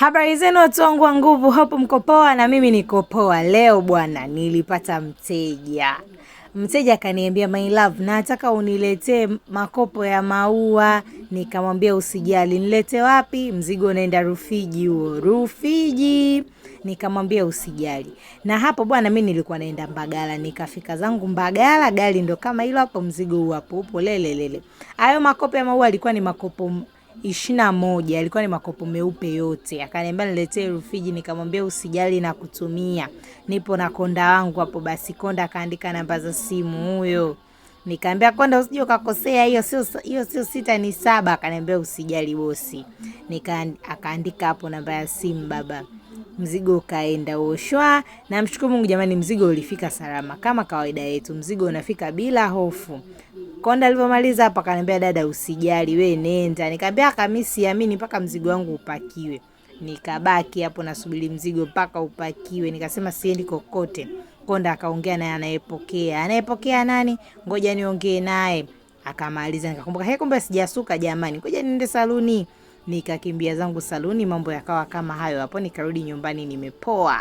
Habari zenu watu wangu wa nguvu, hope mko poa na mimi niko poa. Leo bwana, nilipata mteja. Mteja akaniambia, my love, nataka uniletee makopo ya maua. Nikamwambia usijali, nilete wapi? Mzigo unaenda Rufiji huo, Rufiji. Nikamwambia usijali. Na hapo bwana, mimi nilikuwa naenda Mbagala, nikafika zangu Mbagala, gari ndo kama hilo hapo, mzigo huu hapo upo lelelele. Hayo makopo ya maua alikuwa ni makopo 21, alikuwa ni makopo meupe yote. Akaniambia niletee Rufiji, nikamwambia usijali na kutumia, nipo na konda wangu hapo. Basi konda akaandika namba za simu huyo, nikaambia konda, usije ukakosea, hiyo sio sita ni saba. Akaniambia usijali bosi, akaandika hapo namba ya simu baba. Mzigo ukaenda uoshwa. Namshukuru Mungu jamani, mzigo ulifika salama kama kawaida yetu, mzigo unafika bila hofu. Konda alivyomaliza hapa akaniambia, dada usijali, we nenda. Nikamwambia kama siamini mpaka mzigo wangu upakiwe. Nikabaki hapo nasubiri mzigo mpaka upakiwe, nikasema siendi kokote. Konda akaongea naye anayepokea. Anayepokea nani? Ngoja niongee naye. Akamaliza, nikakumbuka, he, kumbe sijasuka jamani, ngoja niende saluni. Nikakimbia zangu saluni, mambo yakawa kama hayo hapo, nikarudi nyumbani nimepoa.